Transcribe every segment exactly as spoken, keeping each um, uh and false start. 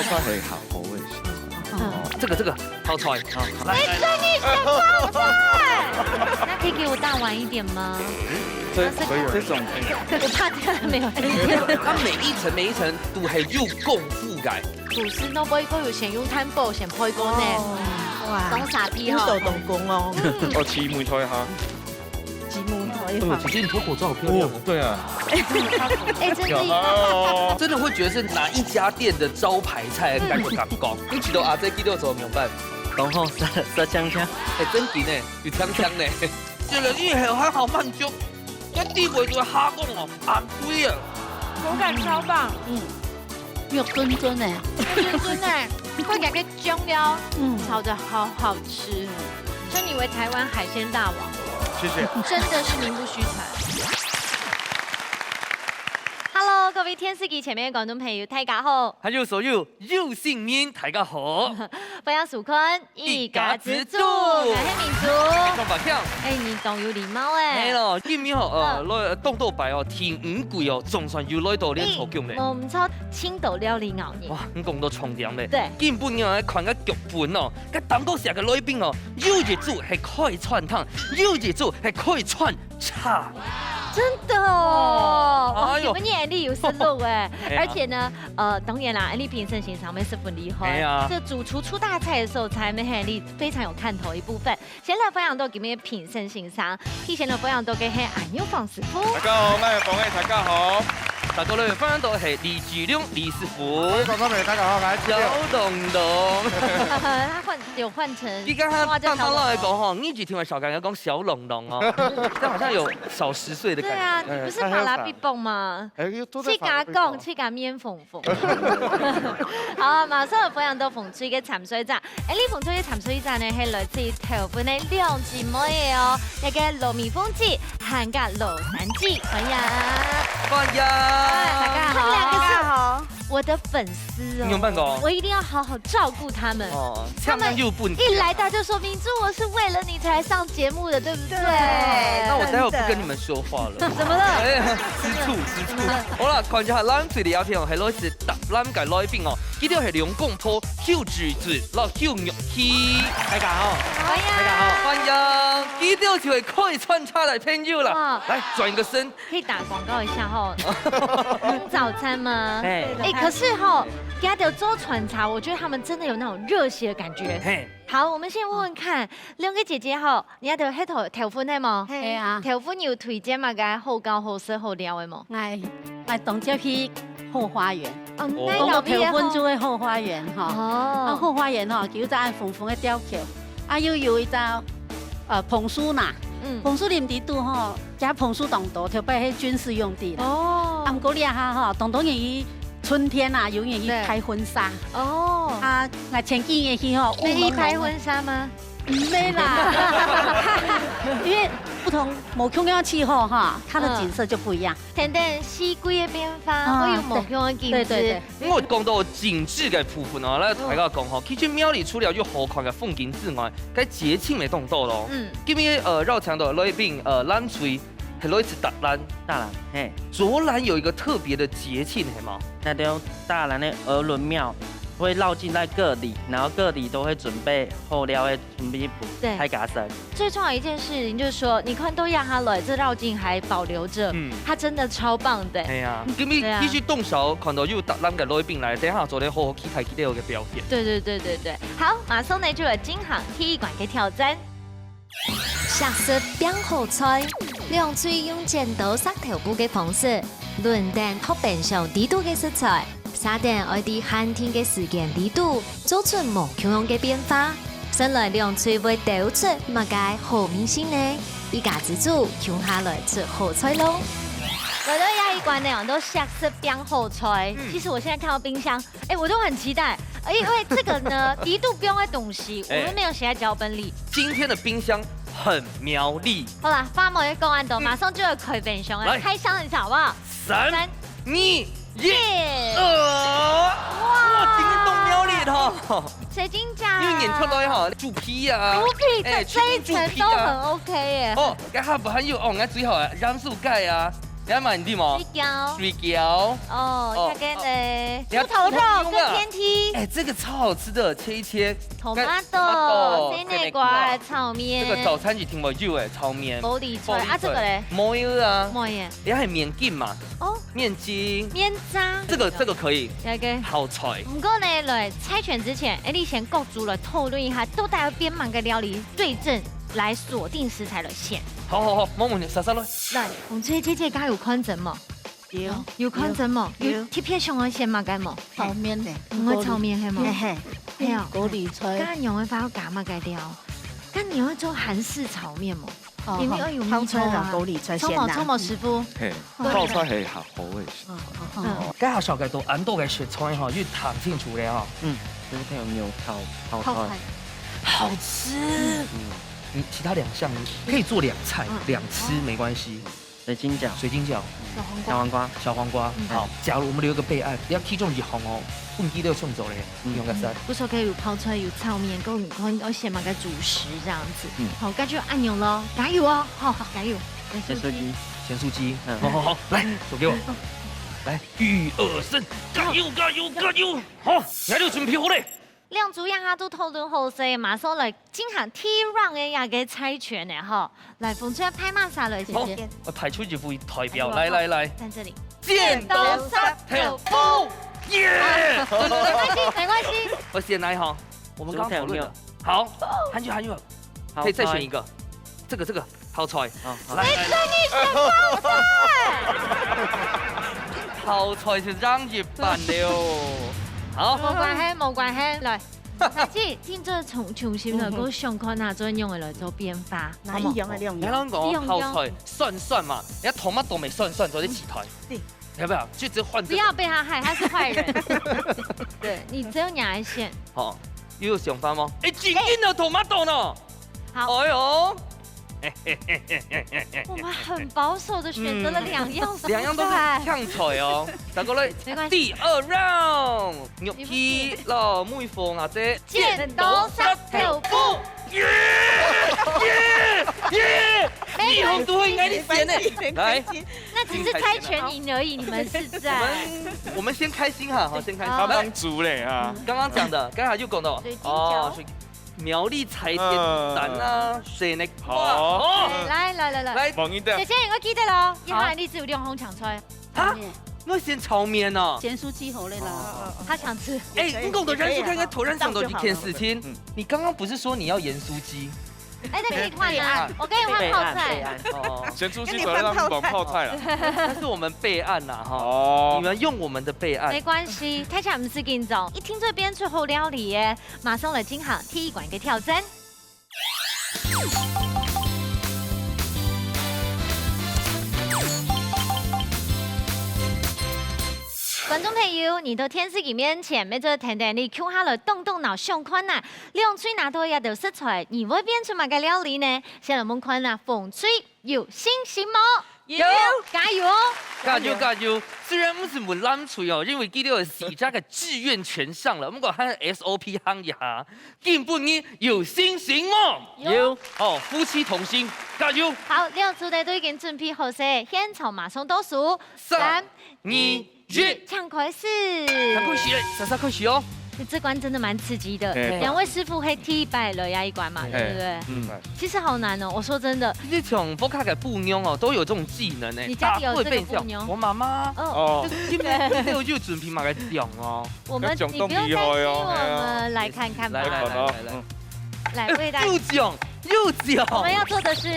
它很好口味。哦，这个这个泡菜，好，来来来，那可以给我大碗一点吗？这可以，这种可以。我怕这样没有。它每一层每一层都很有功夫感。吐司都不会够有咸，用汤包咸配过呢。哇，当沙皮哈。哦，起味菜哈。 吉姆头一哦，姐姐，你脱口罩好漂亮哦。对啊。哎，真的耶。真的会觉得是哪一家店的招牌菜，感觉感觉。你知道啊，这第六种明白？然后色色香香。哎，真甜呢，有香香呢。这个一很很好满足，那地位就会哈讲哦，昂贵啊。口感超棒。嗯。 肉真真哎，真真哎，会感觉香料，嗯，炒的好好吃，称你为台湾海鲜大王，谢谢。真的是名不虚传。Hello，各位电视机前面的观众朋友，大家好。还有所有有心人，大家好。欢迎收看一家之煮，我是明珠。上白跳。哎，你当有礼貌哎。没咯，今日吼，呃，嗯。来，动豆白哦，挺五鬼哦，总算又来到连锁宫嘞。哎，我们超青豆料理熬夜。哇，你讲到重点嘞。对。今晡日来看个剧本哦，个当个下个来宾哦，有一组系开餐厅，有一组系开餐茶。真的哦，哇，哎呦。你们眼里有思路哎。哎呀。而且呢，呃，当然啦，你评审先生也十分厉害。哎呀。这主厨出大菜的时候，才没很厉 非常有看头的一部分。先来分享到今日评审先生，提前来分享到个系俺有方师傅。大家好，我是方毅，大家好。大家好，分享到个系李志良李师傅。各位观众朋友，大家好，我是小东东。他换有换成，你刚刚哇，叫小东东。当当来讲吼，你一直听我小刚刚讲小东东哦，这好像有小十岁的感觉。对啊，你不是法拉比蹦吗？哎，又都在法拉比蹦。去甲讲，去甲面缝。 好，马上有分享到凤翠个参赛者。哎，你凤翠个参赛者呢，系来自头份个两姊妹个哦，那个罗蜜凤姐，还有罗珊姐，欢迎。欢迎。哎，大家好。他们两个是大家好。我的粉丝哦，你有办法哦。我一定要好好照顾他们。哦，他们这样又不一来到就说：“明珠，我是为了你才上节目的，对不对？”对，那我待会不跟你们说话了。怎么了？哎，吃醋，吃醋。好啦，看一下，咱最后一片哦，系来自 搭档个来宾哦，佢兜係兩公婆邱志俊摎邱玉琪。大家好。欢迎。大家好。欢迎，佢兜就係開餐車个朋友啦。哇。來，轉一個身。可以打廣告一下吼，早餐嗎？哎。哎，可是吼，佢兜做餐車，我覺得他們真的有那種熱血的感覺。嘿。好，我們先問問看，兩个姐姐吼， 你兜係頭頭份係無？係啊。頭份有推薦麼个好搞、好食、好尞个無？𠊎，𠊎當接去後花園。哦，哦。講到頭份就會後花園吼。哦。啊，後花園吼，佢有隻恁紅紅个吊橋，啊，又有一隻，呃，楓樹林。嗯。楓樹林裡肚吼，佢楓樹當多，特別係軍事用地啦。哦。啊，毋過這下吼，當多人去春天啊，有人去拍婚紗。對。哦。啊，𠊎前幾年去吼，你去拍婚紗嗎？ 毋係啦，因為不同，無共樣个氣候哈，它的景色就不一樣。嗯。等等四季个變化，哦，會有無共樣个景致。對，對，對，對。𠊎講到景致个部分哦，來大家講吼，嗯。其實苗栗除了有好看个風景之外，該節慶也當多咯。嗯。今日，呃，邀請到來賓，呃，藍隊，係來自大蘭。大蘭，嘿。卓蘭有一個特別的節慶，係嗎？那就大蘭的鵝崙廟會繞境在各里，然後各里都會準備好料个 準備補，對。大家食。最重要一件事情就是說，你看到這下來，這繞境還保留著，嗯。它真的超棒的。係啊，今日，對啊。其實當少看到有大蘭个來賓來，等下做得好好期待佢兜个表現。對，對，對，對，對。好，馬上呢就有進行第一關个挑戰。惜食拚好菜，兩隊用剪刀石頭布个方式，輪等擇冰箱裡肚个食材。 設定愛在限定个時間裡肚，做出無共樣个變化。先來兩隊會兜出麼个好味緒呢？一家之煮，共下來出好菜咯！來到這一關呢，都惜食拚好菜。嗯。其實我現在看到冰箱，哎，我都很期待，因為這個呢，裡肚放个東西，我們沒有寫在腳本裡。哎。今天的冰箱很苗栗。好啦，話莫講恁多，嗯。馬上就要開冰箱了，來。開箱一下好不好？三、三、二、一。耶！呃，哇！哇，今天當苗栗吼。水晶餃。因為年初來吼，豬皮啊，豬皮，哎，這一層都很OK耶。全部豬皮啊。哦，該下擺還有哦，𠊎最好啊，鹽酥雞啊，你還買你嘛？水餃。水餃。哦，哦，這個呢，哦，你看豬頭肉跟天梯。豬頭肉啊。哎，這個超好吃的，切一切。Tomato，該，tomato，西瓜，西瓜，炒麵。這個早餐一定會有的，炒麵。高麗菜。高麗菜。啊，這個嘞？無有啊。無有。你還有麵筋嘛？哦。麵筋。麵渣。這個，這個可以。這個。泡菜。毋過呢，來猜拳之前，哎，你先各組來討論一下，到底愛揀麼个料理對症，來鎖定食材來選。好，好，好，無問題，煞煞來。 來，紅隊姐姐，該有看準無？有。有看準無？有。有特別想愛選麼个無？炒麵呢。毋會炒麵係無？嘿嘿。係哦。高麗菜。該仰般愛加麼个料？該你愛做韓式炒麵無？哦，因為愛有米粉啊。泡菜啦，高麗菜先啦。著無，著無，師傅。嘿，高麗菜。泡菜係較好个。嗯，嗯，嗯。哦，該下紹介到恁多个食材吼，又談清楚了吼。嗯，這個有牛炒泡菜。泡菜。好吃。嗯。你其他兩項可以做兩菜，嗯。兩吃，哦。沒關係。 水晶餃。水晶餃。小黃瓜。小黃瓜。小黃瓜。嗯。好，假如我們留一個備案，你愛其中一項哦，分佢兜搶走咧，嗯。你用个啥？不是可以有泡菜、有炒麵，跟你看要選麼个主食這樣子。嗯。好，該就恁樣囉，加油哦，好，加油。鹹酥雞。鹹酥雞。嗯。好，好，好，來，嗯。手給我。來，一二三，加油，加油，加油！好，𠊎兜準備好咧。 兩組這下都討論好勢，馬上來進行第一round个這個猜拳个吼。來，紅隊派麼儕來先？好，我派出一位代表，哎呦，來，來，來。在這裡。剪刀石頭布，耶！沒關係，沒關係。我先來哈，我們剛剛討論的。豬頭肉。好，還有，還有。可以再選一個。這個，這個。 泡菜。哦，好。來，來，來。你選泡菜。泡菜就贏一半了哦。好。無關係，無關係，來。大家聽眾從，從心來講，嗯哼。想看哪種樣个來做變化。哪一樣个料理？你講泡菜，一樣樣。酸酸嘛，人家tomato乜酸酸，做得起台。對。要不要？就只換這個。不要被他害，他是壞人。對，你只有你來選。好，又有想法嗎？哎，緊緊的tomato呢？ 好。哎呦。我們很保守地選擇了兩樣蔬菜。嗯，兩樣都是香菜哦。再過來，沒關係。第二round，玉溪老妹鳳啊，這剪刀石頭布。耶！耶！耶！沒有。你好，都會愛你選呢。來。那只是猜拳贏而已，你們是在，我們，我們先開心哈，好，先開心。好。來。剛剛煮嘞啊。剛剛講的，剛才就講到，水晶餃。哦，水 苗栗柴田蛋啊，嗯。水泥瓜。好。哦。來，來，來，來。來。王一的。姐姐，你愛記得哦，一下你只有兩項搶菜。哈？我選炒麵哦。鹹酥雞好了啦。哦，哦，哦。他想吃。哎，你講到鹹酥雞，應該突然想到一件事情。嗯。你剛剛不是說你要鹽酥雞？哎，那可以換啊，我跟你換泡菜。備案，備案，哦。鹹酥雞可能讓你換泡菜啊。那是我們備案啦，哈。哦。你們用我們的備案。沒關係，大家毋使緊張，一定做得變出好料理耶。 馬上來進行第一關个挑戰。觀眾朋友，你到電視機面前，乜做得跈等你共下來動動腦想看啊，兩隊拿到這兜食材，你會變出麼个料理呢？先來問看啊，紅隊 有信心無？有。加油哦！加油，加油！雖然毋係問藍隊哦，因為佢兜係自家个志願全上了，毋過還係SOP行一下。今晡日有信心無？有。哦，夫妻同心，加油！好，兩組呢都已經準備好勢，現場馬上倒數，三、三、二、二。 一。請開始。請開始，煞煞開始哦。這關真的蠻刺激的，哎。兩位師傅係第一擺來這一關嘛，哎。對不對？嗯。其實好難哦，我說真的。其實像屋下个餔娘哦，都有這種技能呢，你家裡有這個餔娘？打過一遍。我媽媽。哦。哦。就是今天，今天我就準備買來講哦。我們，你不用擔心，要講到厲害哦，我們來看看吧。來，來，來，來，來。嗯。來，為大家。哎，又講，又講。我們要做的是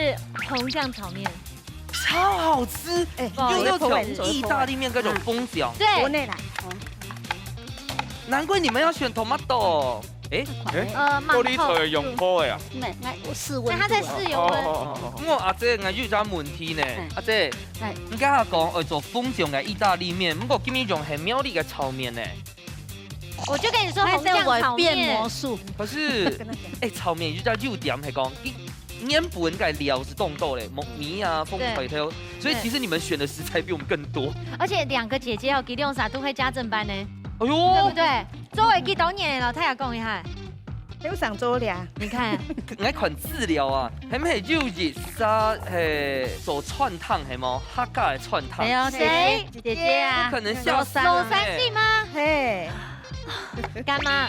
紅醬炒麵。 超好吃，哎，有那種意大利麵那種紅醬。對。國內啦，哦。難怪你們要選tomato。哎，哎，呃，高麗菜用泡的啊。沒，我試溫度啊。那它在試油溫。哦，哦，哦，哦。我阿姐，𠊎有一個問題呢。哎。阿姐，哎。你剛剛講愛做紅醬个意大利麵，毋過今日用係苗栗个炒麵呢。 我就跟你說，紅醬炒麵。那這會變魔術。可是，哎，炒麵有一個優點係講，佢原本个料係當多咧，木耳啊、紅菜頭，對。所以其實你們選的食材比我們更多。而且兩個姐姐哦，佢兩儕都會家政班呢，哎呦，對不對？做會幾多年了，大家講一下。有上桌了。你看，你看資料啊，係毋係有一隻係做川燙係無？客家个川燙。沒有誰姐姐啊，可能下次羅三弟嗎？嘿，乾媽，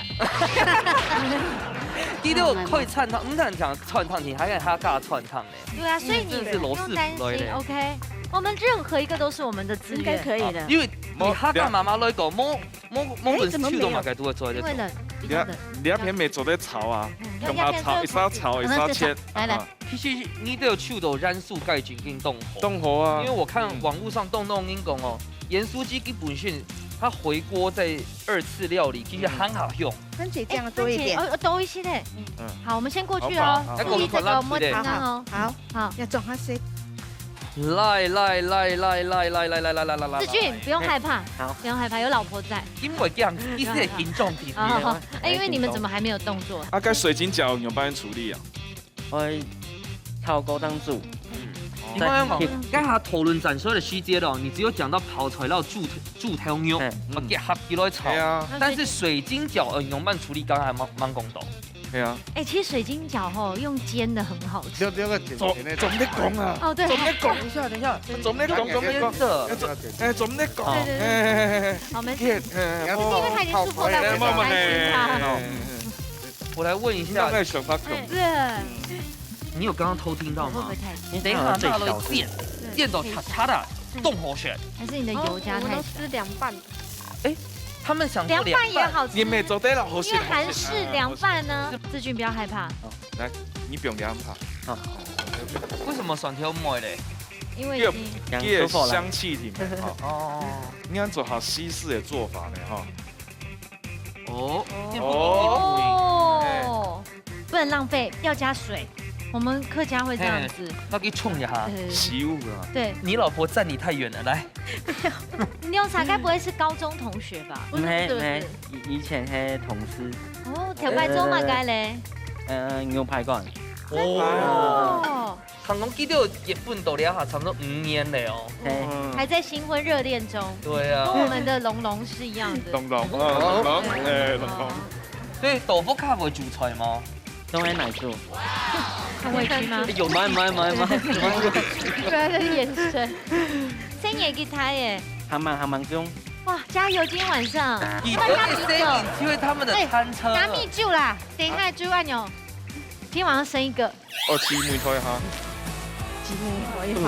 佢都開川燙，毋單淨川燙，佢還有客家川燙呢。對啊，所以你不用擔心，OK，我們任何一個都是我們的資源，應該可以的。因為你客家媽媽來講，無無無論係手到麼个都會做得做。因為冷，比你啊較冷。你那片沒做得炒啊，嗯用它炒，一下炒一下切。來來，其實你都有手到元素該已經當好。當好啊因為。我看網路上當多人講哦，鹽酥雞基本上它回鍋在二次料理，其實很好用。番茄醬多一點。哦，多一些嘞。嗯好，我們先過去好哦，好注意這個莫停好啊哦。好好，好，要裝下水。來來來來來來來來來來來來來。志俊不用害怕，好不用害怕，有老婆在。因為這樣，一些緊張點。啊，哎，因為你們怎麼還沒有動作？啊，該水晶餃仰般處理啊？愛炒過當煮，你看嘛，剛才討論斬衰的細節咯，你只有講到泡菜，然後煮煮豆肉，嘿我結合起來炒係。啊，但是水晶餃，呃，仰般處理，剛才還吂吂講到。係啊，哎，其實水晶餃吼用煎的很好吃。你要你要剪做剪那做毋得講啊，哦，對，做毋得講，等一下，等一下，做毋得講，做毋得講，色。哎，做毋得講，對對对哎，好，没事。哎，你这个太严肃了，哎，我不想担心他。慢慢来。我來問一下，那个想法可对，你有剛剛偷聽到嗎我會不會？太你等一下拿了煎，對煎到塌塌的，凍好選。還是你的油加太少我們都？吃涼拌。他們想做涼拌也好吃，你沒做得了，好因為韓式涼拌呢。志俊不要害怕，來，你不用給他們怕。為什麼選條梅嘞？因為已經佢的香氣裡面哈，哦你看做好西式的做法呢哈。哦，哦，不能浪費，要加水。我們客家會這樣子，那給沖一下。呃，習物啊，對，你老婆站你太遠了，來，你用茶該不會是高中同學吧？毋係毋係，以以前係同事，哦，頭擺做麼个咧？呃，牛排館，哦，哦，聽講佢都結婚到這下差不多五年了哦。嘿，還在新婚熱戀中，對啊，跟我們的龍龍是一樣的。龍龍，哦，龍龍，哎，龍龍。所以豆腐較會煮菜嗎？都係奶煮，很委屈嗎？有買買買買，不要再眼神。生日吉他耶，還蠻還蠻用，哇，加油！今天晚上你都在生日，因為他們的餐車。拿米酒啦，等一下就按鈕。今天晚上生一個，哦，姊妹台哈，哦，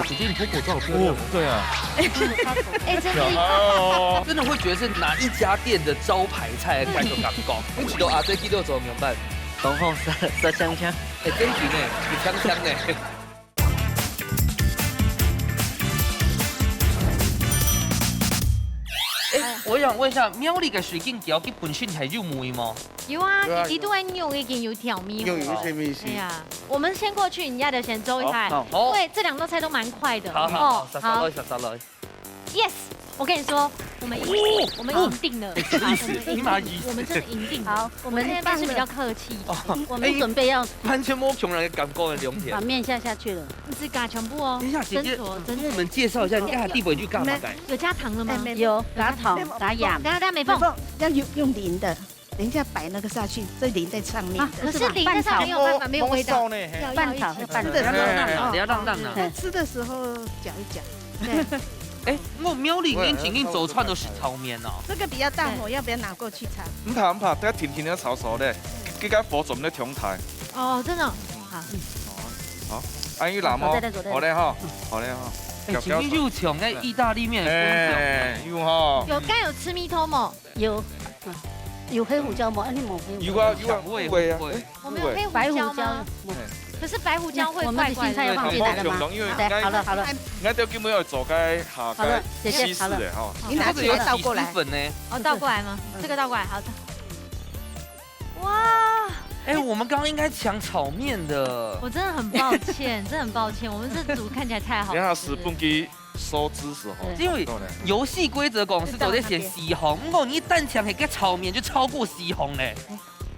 姐姐你脫口罩好漂亮。哦，對啊，哎，真的哦，真的會覺得是哪一家店的招牌菜的感覺，感覺。你知道啊，這第六種怎麼辦？然後十十香香，哎，真的呢，你香香呢。哎，我想問一下，苗栗个水晶餃，佢本身係有味無？有啊，有啊一度愛用已經有調味。有有一些味緒。哎呀，我們先過去，你家的先做一下，好好因為這兩道菜都蠻快的。好好好，哦殺殺來，殺殺來。 ，yes，我跟你說，我們贏，我們贏定了，什麼意思？你媽意思？我們真的贏定了。好，我我們們現在變是比較客氣一點。我們準備要完全無窮人的感官的兩片把。面下下去了。你是嘎全部哦，等一下，姐姐，斟酌斟酌。跟我們介紹一下，你剛才第一句幹嘛改？有加糖了嗎？有加糖加鹽，等下等下美凤，要用用淋的，等一下擺那個下去，這淋在上面啊，可是淋在上沒有辦法，沒有味道。燒呢，嘿。要拌炒拌炒要一起不要讓讓啊，不要讓讓啊。在吃的時候攪一攪。對，哎，我苗栗恁緊緊做出來都係炒麵哦。這個比較大火，要不要拿過去炒？毋怕毋怕，等下定定仔炒熟咧，這個火做毋得忒大。哦，真的哦，好，好，安於喇嘛，好，再來，再來。好咧哈，好咧哈。哎，今天又搶那意大利麵的分享。哎，有哈。有該有吃米湯嗎？有，有黑胡椒嗎？你沒有黑胡椒？有啊有啊，會有啊。會我們有黑胡椒嗎？可是白胡椒會怪怪的。我們的青菜要放進來了嗎？對，好了好了，那就根本要做該下好了該姐姐西式的哈。你拿起來倒過來。粉呢？哦，倒過來嗎？這個倒過來，好的。哇，哎，我們剛剛應該搶炒麵的。我真的很抱歉，真的很抱歉，我們這組看起來太好吃了。等下係分佢收汁時候。對因為遊戲規則講係做得選四項，如果你單搶一個炒麵就超過四項嘞。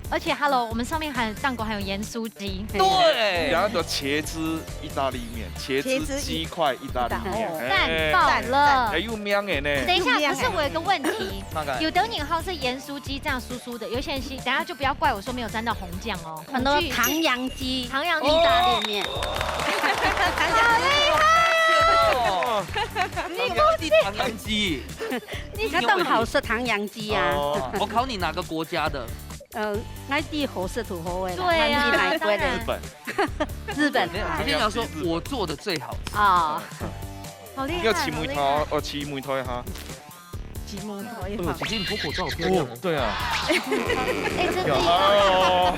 而且，Hello，我们上面还有蛋糕，还有盐酥鸡。对，然后叫茄汁意大利面，茄汁鸡块意大利面，茄汁意大利面。哎，赞爆了！哎，有名的呢。等一下，可是我有个问题，大概有的人好像是盐酥鸡这样酥酥的，有些人是，等下就不要怪我说没有沾到红酱哦。很多糖洋鸡，糖洋鸡意大利面。哦，你有地糖洋鸡，你更好吃糖洋鸡啊！哦，我考你哪个国家的？ 呃，外地好食就好个啦，对啊，外地买过个。当然。日本。日本。没有，你一定要说我做的最好吃。啊。好厉害，你要试味道哦，好厉害。哦，试味道一下。试味道一下。哦，姐姐，你脱口罩好漂亮哦。哦，对啊。哎，真的耶。哦。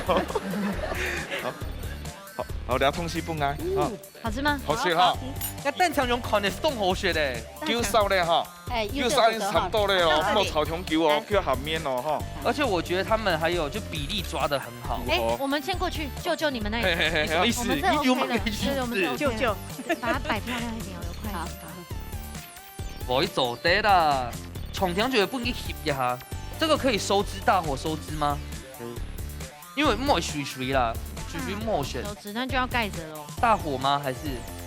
好，好，好，聊东西不来。好。 好吃吗？好吃哈。該蛋腸用看个是當好食个。蛋腸。夠燒咧哈。哎，夠燒已經差不多咧哦，莫炒傷久哦，來。去下面哦哈。而且我覺得他們還有就比例抓得很好。哎，我們先過去救救你們那一組。嘿，嘿，嘿，什麼意思？我們是OK的，你有沒有意思？對，我們是OK的。救救。把它擺漂亮一點哦，有筷子。好。 無做得啦，重點就係分佢翕一下。這個可以收汁，大火收汁嗎？可以。因為毋會水水啦，水水毋好食。收汁，那就要蓋著咯。大火嗎？還是？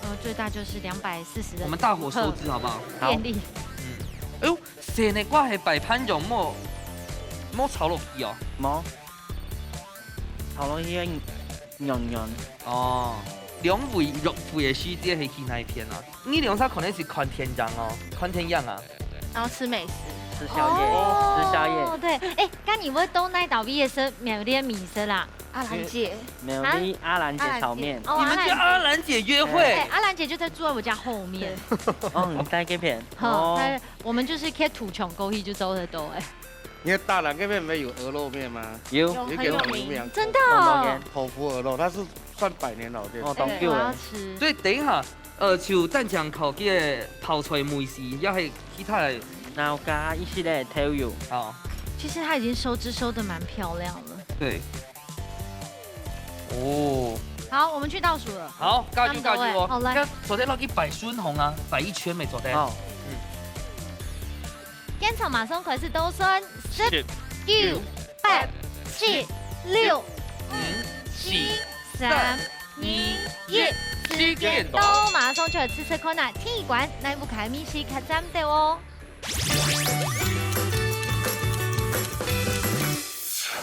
呃，最大就是兩百四十的。我們大火收汁好不好？好。電力。嗯。哎喲，生个瓜係擺盤用，莫，莫炒落去哦。無。炒落去會軟軟。哦，兩位約會个時節係去哪一片啊？ 你兩儕可能係看電影哦，看電影啊。然後吃美食。吃宵夜，哦，吃宵夜。對，哎，該你會到哪位食苗栗个美食啦？阿蘭姐。苗栗阿蘭姐炒麵。啊？阿蘭姐。哦，你們去阿蘭姐。阿蘭姐約會？哎，阿蘭姐就在，住在我家後面。對。哦，你在這片。好，哦。他，我們就是可以土窮過去就走得到，哎。你看大蘭那邊沒有鵝肉麵嗎？有。有一個很有名。真的哦。豆腐鵝肉，它是算百年老店。哦，對，當久了。我要吃。所以等一下， 呃，就單淨靠這个泡菜味緒，也係其他个。然後加一息个豆油。好。其實它已經收汁收得蠻漂亮了。對。哦。好，我們去倒數了。好，加油，加油哦。好，來。該做得落去擺順風啊，擺一圈乜做得。好。嗯。 現場馬上開始倒算，十、十、九、九、八、八、七、七、六、六、五、五、四、四、三、三、二、二、一，一，時間到，時間到。馬上就來試試看啊，第一關，哪一位个味緒較讚兜哦。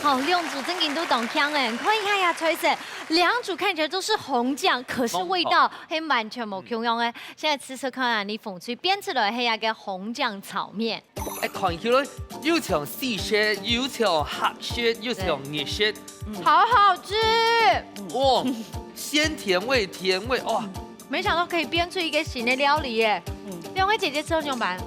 好，兩組真經都當強哎，你看一下呀，菜色，兩組看起來都是紅醬，可是味道還完全無共樣哎。 現在試試看啊，你紅隊變出來係一个紅醬炒麵。哎，看起來又像西式，又像客式，又像日式。對。嗯。好好吃。哇，鮮甜味、甜味，哇。沒想到可以變出一個新的料理耶。嗯。兩位姐姐食了仰般？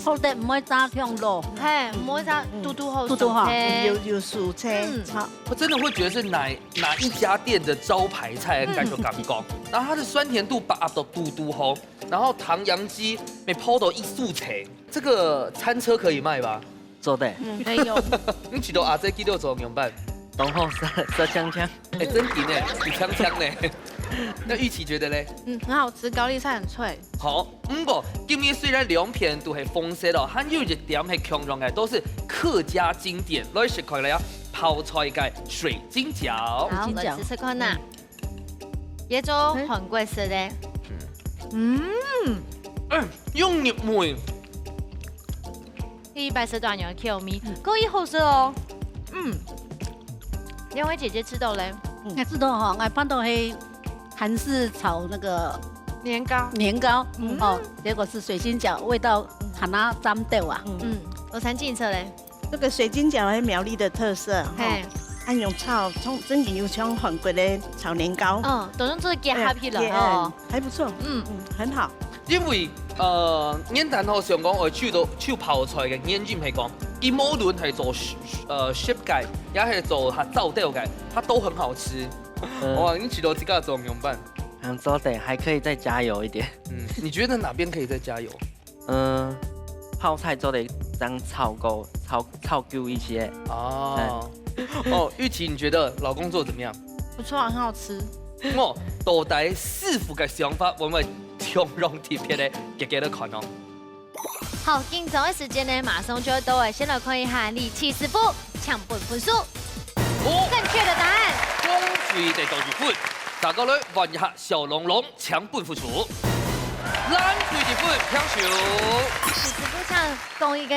好得毋會炸忒老。嘿，毋會炸，嗯。堵堵好，堵堵好。酥脆。有，有酥脆，嗯。好。我真的會覺得是哪，哪一家店的招牌菜，嗯。感覺感覺。然後它的酸甜度把握到堵堵好。 然後糖洋雞乜泡到一酥脆，這個餐車可以賣吧？做得。嗯，可以用。你知道阿姐佢兜做仰般？當好食，食嗆嗆。哎，真經呢，有嗆嗆呢。那玉琪覺得嘞？嗯，很好吃，高麗菜很脆。好，毋過今日雖然兩片都係紅色咯，還有一點係共樣个，都係客家經典。來食看來啊，泡菜个水晶餃。好，水晶餃。來試試看啊。 這做韓國式个。嗯。嗯。哎，有入味。第一擺食到恁樣个口味，嗯。可以好食哦。嗯。兩位姐姐食到咧？嗯，食到吼，𠊎看到係韓式炒那個年糕。年糕，嗯。哦，結果是水晶餃，味道還較讚兜啊。嗯。嗯，羅餐廳食咧？ 這個水晶餃係苗栗个特色，吼。嘿。啊，用炒，像，真經有像韓國个炒年糕。嗯，都用這個結合起來，哎，哦。嗯，還不錯。嗯。嗯，很好。因為，呃，原單吼想講，愛去到，去泡菜个原因係講，佢無論係做，呃，食个，也係做佢炒豆个，它都很好吃。嗯。哇，你食到自家做仰般？很做得，還可以再加油一點。嗯，你覺得哪邊可以再加油？ 嗯，泡菜做得再炒過，炒，炒久一些。哦。嗯。哦，玉琪，你覺得老公做得怎麼樣？不錯，很好吃。哦，到底師傅个想法會毋會相當特別个，給給大家看哦。好，緊張个時間呢，馬上就要到了，先來看一下李奇師傅搶分分數。好，正確个答案。恭喜得到一分，再過來換一下小龍龍，搶分分數。藍隊一分，平手。你是不是想講一個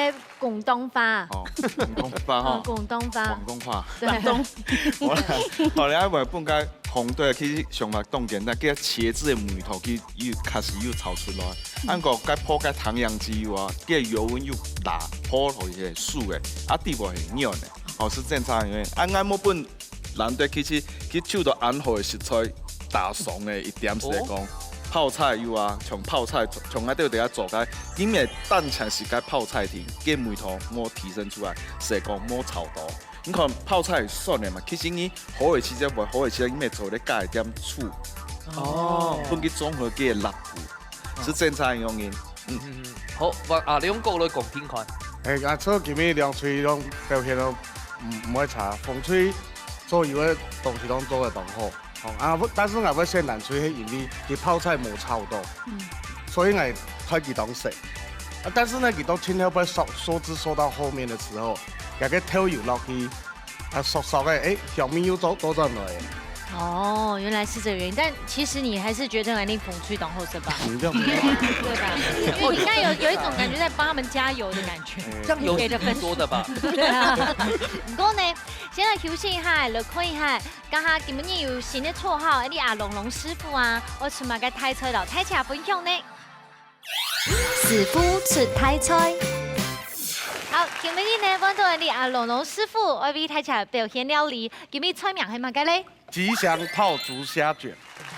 廣東話？哦，廣東話哈。嗯，廣東話。廣東話。對。廣東。好啦，好啦，𠊎本該紅隊其實想法當簡單，但佢茄子个味道，佢又開始又炒出來。嗯。啊，毋過該泡該糖漿之後啊，佢个油溫又大，泡落去係酥个，啊，底部係軟个。 哦，係正常个。啊，𠊎無分藍隊，其實佢抽到恁好个食材，打爽个一點係講，哦。泡菜有啊，像泡菜，像𠊎兜底下做个，因為單淨係該泡菜丁，个味道無提升出來，係講無炒到。你看泡菜酸个嘛，其實你好个時節，會好个時節，你愛做得加一點醋。哦。分佢中和佢个辣度。 係正常个原因。嗯。嗯，好，換阿龍哥來講聽看。欸，啊，所以今日兩隊攏表現都毋，毋會差，紅隊所有个東西攏做得當好。哦，啊，但是𠊎會選藍隊，係因為佢泡菜無炒到，嗯。所以𠊎推佢當食。啊，但是呢，佢到盡後尾收，收汁收到後面个時候，該个豆油落去， 啊，熟熟个，欸，香味又倒，倒轉來。哦，原來是這個原因。但其實你還是覺得𠊎等紅隊當好食吧？嗯，這樣子。對吧？因為你剛才有，有一種感覺在幫他們加油的感覺。欸。這樣有輸輸的吧？你給的分數。對啊。毋過呢，先來休息一下，來看一下，這下今晡日有新个綽號，你阿龍龍師傅啊，愛出麼个大菜摎大家分享呢？ 師傅出大菜。好，今晡日呢，換到𠊎等阿龍龍師傅，愛為大家表現料理。今晡日菜名係麼个咧？吉祥炮竹蝦捲。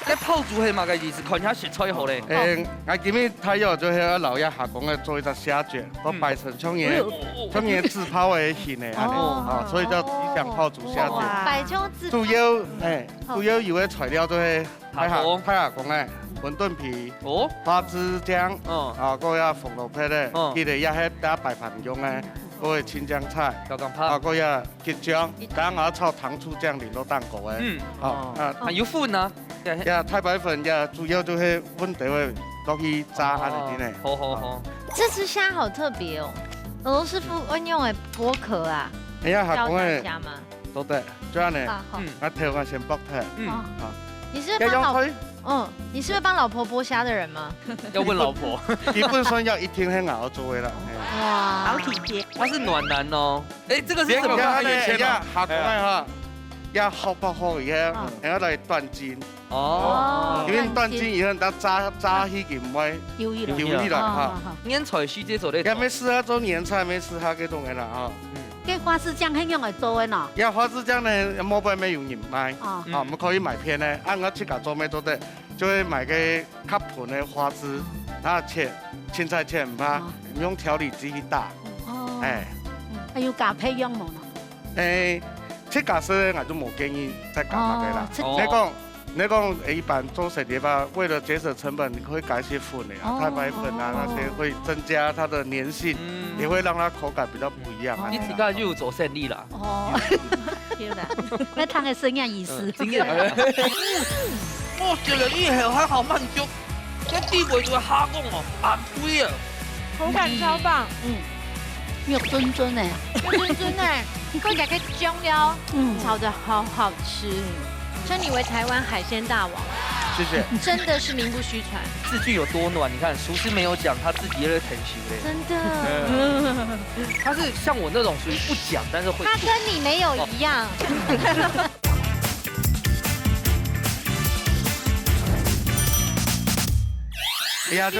該炮竹係麼个意思？看一下食材好咧。欸，𠊎今晡日大約就係愛摎這蝦公仔做一隻蝦捲，都擺成像人，哎喲。像人紙炮个形个，恁樣，哦。哦，所以叫吉祥炮竹蝦捲。哇。擺成紙炮。主要，欸，好。主要有个材料就係 大蝦，蝦公。大蝦公个，餛飩皮，哦。花枝漿，嗯。啊，還有紅蘿蔔个，嗯。記得也係打白飯用个，嗯。還有青江菜，小港派。啊，還有桔醬，當然還愛炒糖醋醬淋到當高个。嗯。好，哦。啊。還有粉啊。呀，太白粉呀，主要就係粉底會落去炸下來的呢。哦，好，好，好。這隻蝦好特別哦，龍師傅愛用來剝殼啊，哎呀，蝦公个。教大家嘛。 做得，就恁樣。啊，好。嗯。啊，頭啊先剝忒。嗯。哦。啊。你是不是幫老，要用推？嗯，你是不是幫老婆剝蝦的人嗎？要問老婆。基本上也一定係𠊎做个啦。嘿。哇。好體貼。它是暖男哦。哎，這個是什麼？連蝦公个哈，也好剝好以後，嗯。然後來斷筋。哦。因為斷筋以後，它炸，炸起佢毋會浮起來哈。哦，好，好。年菜時節做得做。也無適合做年菜，無適合該種个啦哈。嗯。 該花枝醬係仰般做个呢？呀，花枝醬呢，外背乜有人賣，哦。啊，𠊎等可以買片个，啊，𠊎自家做乜做得，就係買該較賁个花枝，啊，切，凊彩切，毋怕，哦。用調理機去打。哦。哎。嗯，還有加配料無呢？哎，自家食个，𠊎就無建議再加麼个啦。哦，自家。你講， 你講，誒，一般做生理吧，為了節省成本，你會加一些粉的啊，哦。太白粉啊，哦。那些會增加它的黏性，嗯。也會讓它口感比較不一樣啊。哦。你自家就有做生理啦。哦，有啦，該湯个生意意思。嗯，經驗。哦，食了以後還好滿足，這地位就會下降哦，啊，對啊。口感超棒。嗯。嗯。 肉尊尊呢。肉尊尊呢，你看起來該醬料，嗯。炒得好好吃。稱你為台灣海鮮大王，謝謝。真的是名不虛傳。字句有多暖，你看，廚師沒有講，他自己也在疼惜嘞。真的。嗯。他是像我那種屬於不講，但是會做。他跟你沒有一樣。哦。哎呀，就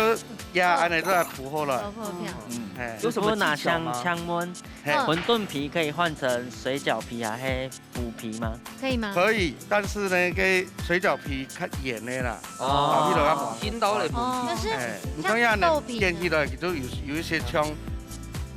呀，恁樣就來鋪好了。好，好，好。嗯。哎。有什麼技巧嗎？師傅，請問，嘿。嗯。餛飩皮可以換成水餃皮還係麩皮嗎？可以嗎？可以，但是呢，該水餃皮較圓个啦，哦。啊，比較較滑。筋道个麩皮。哦。哎，你看呀，這樣豆皮呢？你煎起來就有，有一些像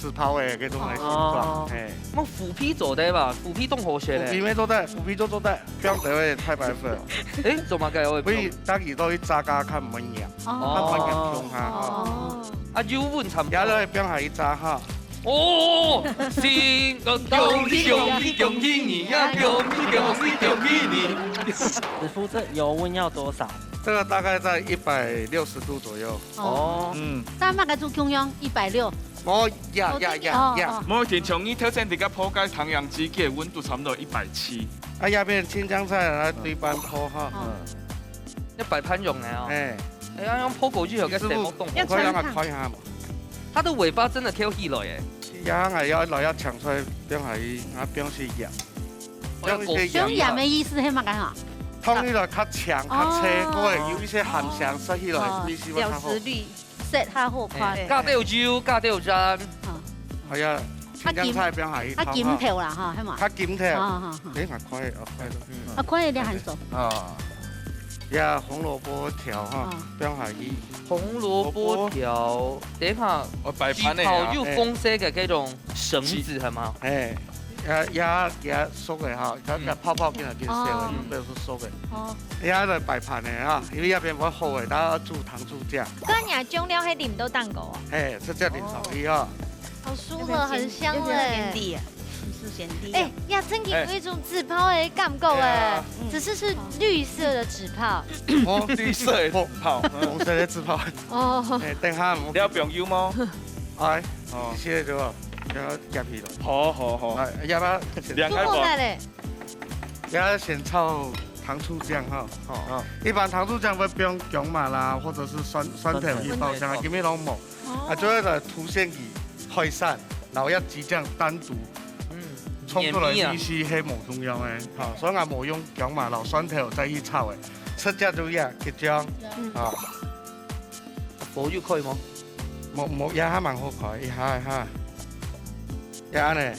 紙炮个該種个形狀，哦。哎。那麩皮做得吧？麩皮當好食嘞。麩皮乜做得，麩皮都做得，不用得會太白粉。哎，做麼个會不用？所以大家都去炸炸看，毋會黏。 哦。慢慢咁用下，哦。哦。啊，油溫差不多。然後放下去炸哈。哦，新，呃，恭喜，恭喜，恭喜你呀，恭喜，恭喜，恭喜你。師傅，這油溫要多少？這個大概在一百六十度左右。哦，嗯，但麼个做共樣一百六？哦，呀呀呀呀，哦，哦。無，像你頭先在該鋪个唐揚雞，佢个溫度差不多一百七。啊，這片青江菜來對半鋪哈。哦。嗯，要擺盤用个哦。哎，哎，要用鋪過去，有个什麼動作？要讓他看一下嘛。它的尾巴真的挑起來耶。這樣啊，要來要搶出來，不用懷疑，啊，不用去咬。 哦，要過去。不用鹽个意思係麼个哈？燙起來較強、較脆，哦。過後有一些鹹香，食起來味緒會較好。哦，料理色較好看。哎，加點油，加點鹽。嗯。係啊，青江菜放下去燙哈。啊，金，啊，金條啦哈，係嘛？較金條。哦，哦，哦。等下看一下，哦，看一下。嗯。啊，看一下還熟。啊。呀，紅蘿蔔條哈，哦。放下去。紅蘿蔔條，等一下，哦，擺盤个啊。起泡有紅色个這種 繩子係嘛？哎，也，也，也熟个哈，佢，嗯。佢泡泡緊來緊燒个，嗯。哦。表示熟个。哦。也來擺盤个哈，因為這片會好个，大家煮糖醋醬。這若醬料係淋到蛋糕哦。嘿，係這淋上去哈。哦。好酥了，很香了。有點鹹甜啊，是鹹甜啊。哎，呀，真的有一種紙炮的感覺哎。哎。對啊。只是是綠色的紙炮。哦，綠色的紙炮。紅色的紙炮。哦。哎，等下我們你要放油嗎？哎。 哦。一些對吧？給它夾起來。好，好，好。來，要不要先，兩開火。做好了嘞。要先炒糖醋醬哈。哦。哦。一般糖醋醬會放薑嫲啦，或者係蒜，蒜頭去爆香啊，蒜頭。今日攏無。哦。啊，主要來凸顯佢海產，然後愛雞醬單獨，嗯，衝出來綿綿啊。味緒係無共樣个。哈，所以𠊎無用薑嫲摎蒜頭再去炒个，直接就這樣，雞醬。嗯。啊。 火又開嗎？無，無，這下蠻好開，一下，一下。這樣呢，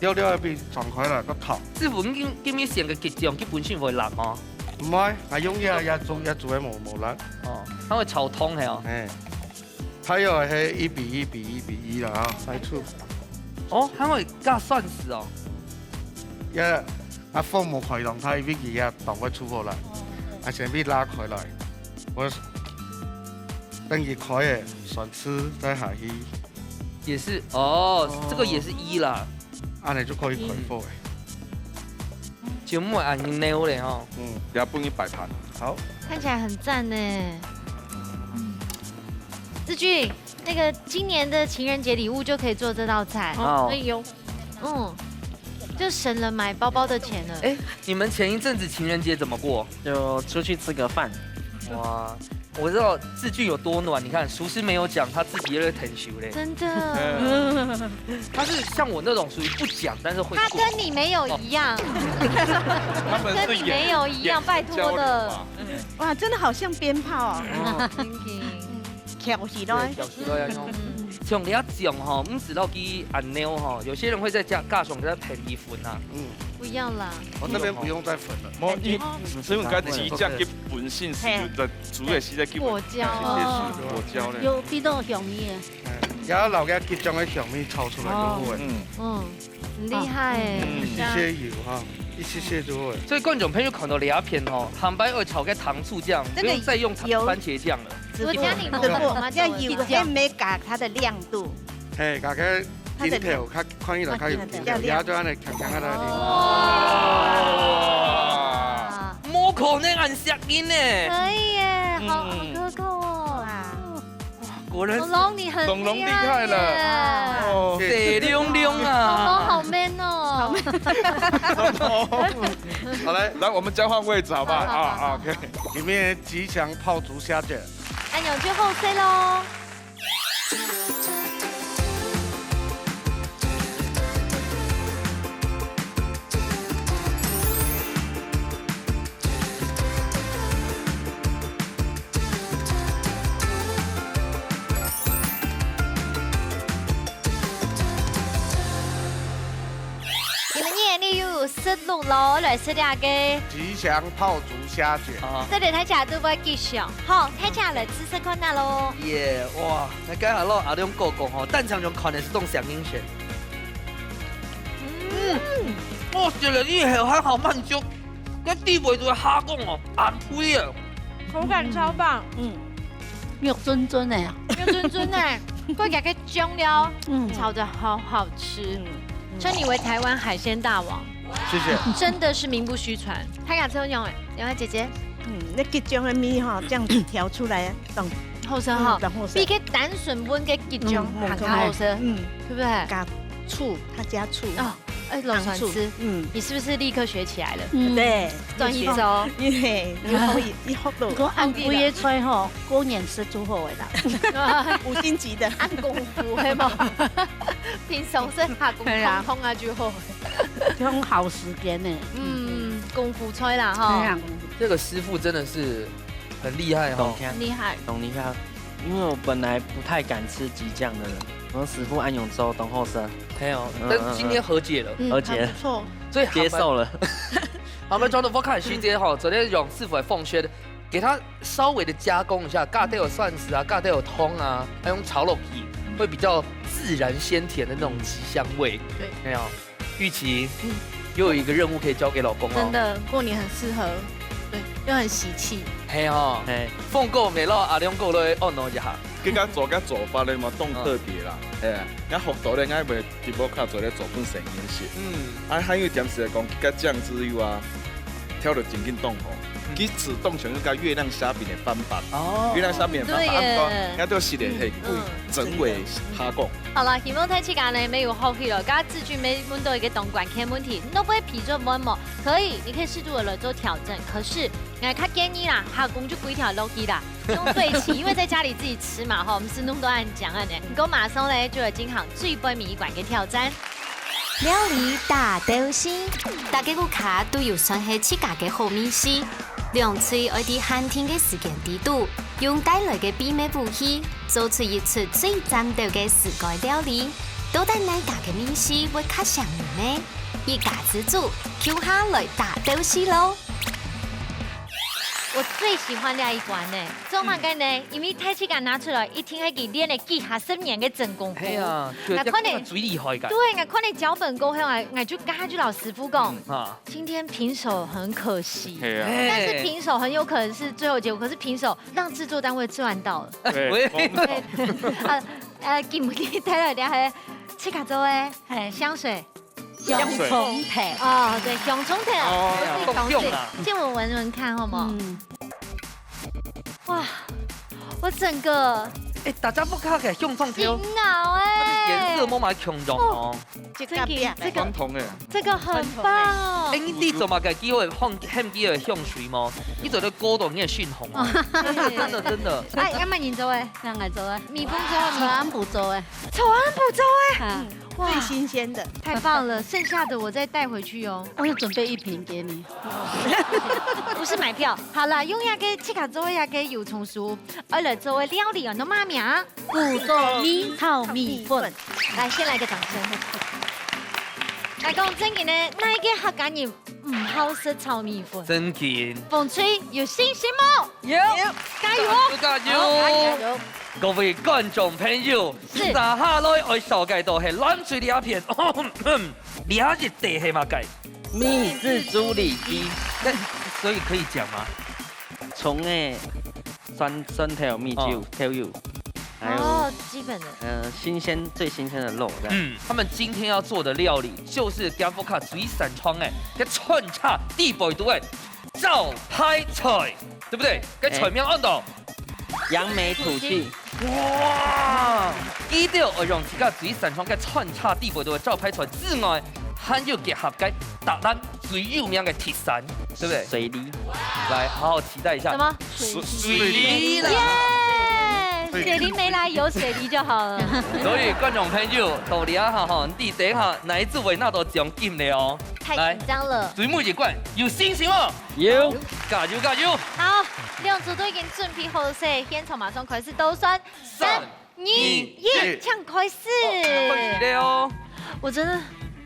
了了會比撞開來較透。師傅，你今，今日選个桔醬，佢本身會辣嗎？毋會，𠊎用這，這做，這做个無，無辣。哦，佢會炒湯係哦。哎，佢又係一比一比一比一啦啊，來出。哦，佢會加蒜絲哦。這，啊，火無開動，佢一比一啊，當會出火啦。啊，先俾拉開來。 我等佢開个，蒜絲再下去。也是，哦，哦。這個也是一啦。恁樣就可以開火了。嗯。節目恁樣了吼。嗯。也分佢擺盤。好。看起來很讚呢。嗯。志俊，那個今年的情人節禮物就可以做這道菜。哦。可以哦。嗯，就省了買包包的錢了。哎，你們前一陣子情人節怎麼過？就出去吃個飯。哇， 我知道志俊有多暖，你看，廚師沒有講，他自己又在疼惜嘞。真的。嗯。他是像我那種屬於不講，但是會過。他跟你沒有一樣。哦。他們是眼，跟你沒有一樣，眼神交流嘛。拜託了。哇，真的好像鞭炮哦。哦。真的。翹起來。對，翹起來啊，嗯。像你這種吼，毋使落去按鈕吼，有些人會再加，加上這便宜粉啊。嗯。不要啦。哦，那邊不用再粉了。無，因為，哦。因為該雞醬佢本身係有在 煮个時節基本果膠哦。果膠呢。有味道香味个。哎，也要摎該桔醬个香味炒出來就好个。哦。嗯。嗯，很厲害哎。嗯。一些油哈，一些些就好个。所以觀眾朋友看到這片吼，下擺愛炒个糖醋醬，這個不用再用番茄醬了。有，我教你們怎麼做。要油，要沒改它的亮度。嘿，大概頂頭較看起來較有味道，它的亮度。也就恁樣強強个來。哦。無可能恁適應呢。可以耶，好，嗯。好可口哦。哇。果然是龍龍你很龍龍厲害了。厲害耶。哦。水龍龍啊。龍龍好 man 哦。好 man。好，來，來，我們交換位置好不好？好，好，好。啊，OK。裡面吉祥炮竹蝦卷。哎喲，就好勢咯。 你們今日又食祿祿，來食這個。吉祥炮竹蝦卷。啊。這個大家都會吉祥。好，大家來試試看啊咯。耶，哇，該該下咯，阿亮哥講吼，單淨用看个係當像人選。嗯，我食了以後還好滿足，該底背就會下降哦，恁肥啊。口感超棒。嗯。 肉尊尊个啊。肉尊尊个，過加个醬料，嗯。炒得好好吃。嗯。稱你為台灣海鮮大王，謝謝。真的是名不虛傳。大家都用欸，兩位姐姐。嗯，該桔醬个味吼，這樣子調出來，當好食哈嗯，當好，食比个單純搵个桔醬嗯還較好食，嗯，對不對？加醋，他加醋。哦，哎，老酸吃，嗯，你是不是立刻學起來了？嗯，對，轉去做。因為你好一一學到你講恁貴个菜吼，過年食就好个啦。五星級的。按功夫，係無？平常時下功夫通啊就好。用好時間呢。嗯，功夫菜啦對哈啊。，这个师傅真的是很厉害哈懂。听，很厲害。懂你看，因为我本来不太敢吃桔酱的人，我说师傅恁樣做，懂好吃。没有，嗯但是今天和解了，嗯而且不错，所以接受了。好，我们转到 vodka 时间哈，昨天让师傅来奉献，给它稍微的加工一下，加点有蒜丝啊，加点有汤啊，还用炒肉皮，会比较自然鲜甜的那种鸡香味。对，没有，玉琪又有一个任务可以交给老公哦。真的，过年很适合，对，又很喜气。嘿哦，哎，凤哥没落阿良哥来哦，喏一下。佢个做个做法咧嘛，當特別啦。哎，𠊎學到咧，𠊎會直播卡做咧做分成人食。嗯，啊，還有一點係講，佢个醬汁油啊，調到正經當好。佢試當像一個月亮蝦餅的翻版。哦月亮蝦餅的翻版，對耶啊，毋過，𠊎都係咧，係嗯整尾蝦講。好了，希望大家呢，沒有後悔了。剛剛志俊沒問到一個當關鍵問題，你會皮做麼么？可以，你可以適度的來做調整。可是，𠊎較建議啦，下工就歸條落去啦，用對齊，因為在家裡自己吃嘛，吼，毋使弄到恁僵啊呢。毋過馬上呢，就來進行最尾一關个挑戰。料理大鬥西，大家屋下都有算係自家个好味緒。兩隊愛在限定个時間裡肚，用帶來个秘密武器，做出一出最讚鬥个自家料理。到底哪家个味緒會較餳人呢？一家之煮，共下來大鬥西咯！我最喜歡這一關呢，做麼个呢？因為大自家拿出來，一定係佢練了幾下十年个真功夫。哎呀，那看你最厲害个。對，𠊎看你腳本過後啊，𠊎就剛剛就老師傅講，啊，今天平手很可惜。係啊。哎但是平手很有可能是最後結果，可是平手讓製作單位賺到了。對喂，對，呃呃，今日帶來个係自家做个嘿，香水。洋蔥頭。哦，對，香蔥頭。哦香水夠用啊。借我聞聞看，好嗎？嗯，哇，我整個哎，大家屋下个香蔥心頭，腦哎。它的颜色無麼共樣哦。真的，這個相同个。這個很棒哎，。你做麼个機會放喊佢个香水無？你做得過到你个信號啊！真的真的。哎，要麼你做哎，讓來做啊。米粉做，米全部做哎。全部做哎。啊，哇最，新鮮的。太棒了！剩下的我再帶回去哦。我有準備一瓶給你。不是買票。好了，用這個自家做个這個油蔥酥，愛來做个料理哦，你媽咪啊。古早味炒米粉。來，先來個掌聲。來講正經个，哪一個客家人毋好食炒米粉？真緊。鳳吹有信心無？有。加油哦！加油！好加油！各位觀眾朋友，是打下來愛紹介到係藍隊這片，這一塊係麼个？秘製豬里脊，那所以可以講嗎？蔥仔、蒜蒜頭、米酒哦、豆油，還有哦，基本的。呃新鮮最新鮮的肉這樣。嗯，他們今天要做的料理就是今屋下最擅長个，个川菜底背肚个招牌菜，對不對？个菜名安到楊梅土雞，哇！佢兜愛用自家最擅長个川菜底背肚个招牌菜之外，還有結合个台南最有名个特產，對不對？水梨，來，好好期待一下。什麼？水梨啦。耶！水梨沒來，有水梨就好了。所以觀眾朋友，到底啊哈，你等一下哪一組會拿到獎金了哦？太緊張了。最尾一關有信心哦！有。加油加油！好，兩組都已經準備好勢，現場馬上開始倒算，三、二、一，請開始。開始了哦！我真的，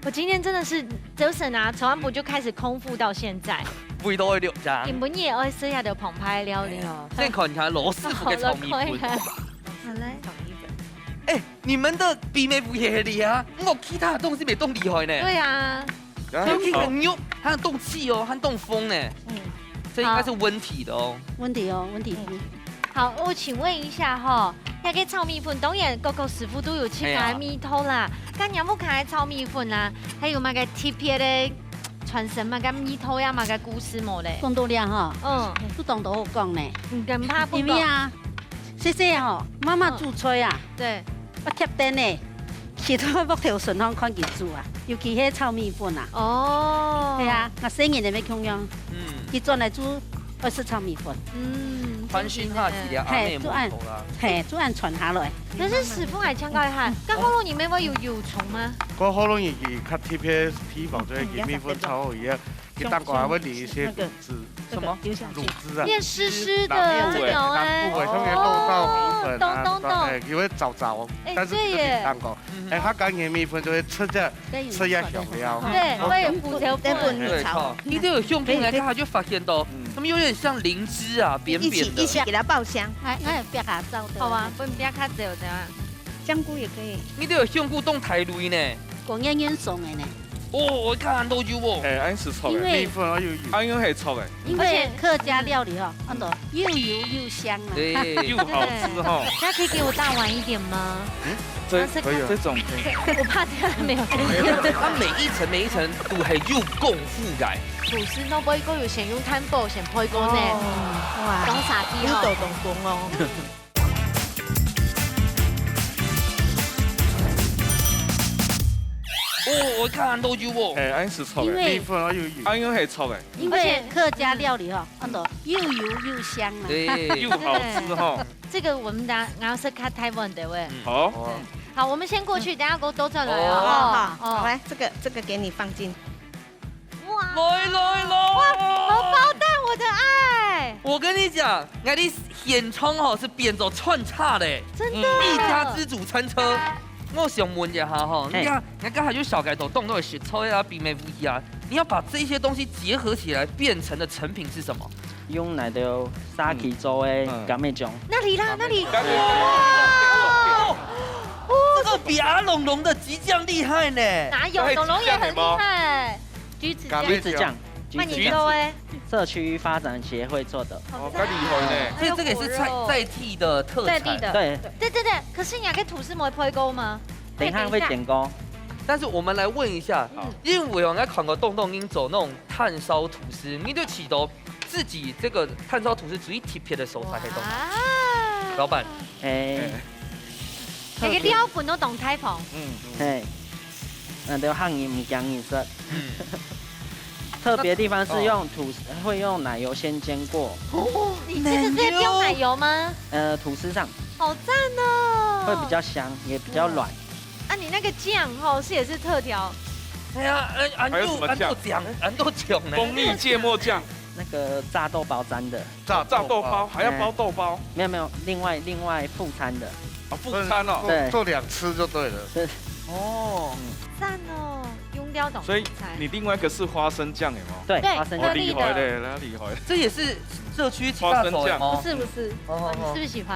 我今天真的是早晨啊，從暗晡就開始空腹到現在。味道會流暢。今晡日也愛食下這澎湃个料理哦。先看一下羅師傅个炒米粉。好嘞。哎，你們的秘密武器係這啊，我其他東西也當厲害呢。對啊，還有一個肉，還有凍氣哦，還有凍風呢。嗯，這應該是溫體的哦。問題哦，問題。好，我請問一下哈，那個炒米粉，當然各個師傅都有自家个味道啦。該你屋下个炒米粉啦，還有麼个特別个傳承麼个味道呀，麼个故事無咧？講到這吼，嗯。都當多好講呢。你敢怕不講？因為啊，細細吼，媽媽煮菜啊，嗯。對。愛貼燈呢，企到木頭脣項看佢煮啊，尤其係炒米粉啊。哦。係啊，𠊎細人仔乜共樣，嗯。佢轉來煮，愛食炒米粉。嗯，翻新下去了，真的。阿妹木頭啦。嘿，就恁，嘿，就恁傳下來。可是師傅還請教一下，該學老人乜會有油蔥嗎？該學老人佢較特別地方，就係佢米粉炒好以後， 佢當中還會淋一些滷汁，那個，什麼？那個留下去。滷汁啊。變濕濕的，然後這個，這個哎。然後會弄到米粉啊，哦，懂，懂，懂。哎，有點燥燥哦，哎，但是這個便當哦，對耶。哎，佢加入米粉就會出這，出這香料。對，會有胡椒粉。對，你都有用過來看，就發現到，嗯。它們有點像靈芝啊，扁扁的。一起，一起給它爆香。哎，哎，不要給它燥的。好啊，不，不要看這有這樣。香菇也可以。你都有用過當大類呢。果園園送的呢。 哦，𠊎看恁多油哦。哎，恁樣係著个。因為米粉愛有油。恁樣係著个。因為客家料理哦，恁多又油又香啊。對。又好吃吼。那可以給我大碗一點嗎？嗯，這，啊，這個，可以啊。這種可以。我怕這樣沒有。它每一層每一層都還有功夫的。吐司都不會夠有，先用炭火先焙過呢。哦。哇。當傻逼哦。有豆豆公哦。 哦，𠊎看恁多油哦。哎，恁樣係著个。因為米粉愛有油。恁樣係著个。因為客家料理吼，恁多又油又香啊。對。又好吃吼。這個我們等下，然後是看台灣的喂。嗯。好。對。好，我們先過去，等下給我兜轉來哦。哦。哦，好，來，這個，這個給你放進。 哇。來，來，來。哇，荷包蛋，我的愛。我跟你講，𠊎這現場吼係變做串燒的。真的。嗯。一家之煮餐車。我想問一下吼，嘿。你看，你看還有小改動，動作也學出來啊，比美不一樣。你要把這些東西結合起來，變成的成品是什麼？用來的沙琪做的嗯。嗯。柑仔醬。那裡啦，那裡。柑仔醬。哇！哦，這個比阿龍龍的激醬厲害呢。哪有？龍龍也很厲害。 橘子醬。橘子醬，那你做欸？社區發展協會做的。哦，較厲害呢。所以這個也是在，在地的特產。在地的。對。對，對，對，可是你還可以吐司無配過嗎？等一下會點歌。但是我們來問一下，嗯。因為我有看過東東英走那種炭燒吐司，你就起到自己這個炭燒吐司屬於特別的手法，可以懂嗎？哇。老闆。哎。哎。那個料粉都懂開放。嗯。嘿。 嗯，對，漢語物件意思。嗯。特別地方是用吐司，哦。會用奶油先煎過。哦，你這個是要用奶油嗎？奶油。呃，吐司上。好讚哦。會比較香，也比較軟。嗯。啊，你那個醬吼，是也是特調。哎呀，呃，還有什麼醬？恁多醬，恁多醬呢。蜂蜜芥末醬。那個炸豆包沾的。 炸，炸豆包，豆包。還要包豆包？哎。沒有，沒有，另外，另外副餐的。啊，副餐哦。對。做，做兩次就對了。對。哦。嗯。讚哦，用料當所以菜。你另外一個是花生醬，有沒有？對，對，花生醬。哦，厲害嘞，那厲害。這也是社區自家做的嗎？花生醬。不是，不是。哦，哦，哦。你是不是喜歡？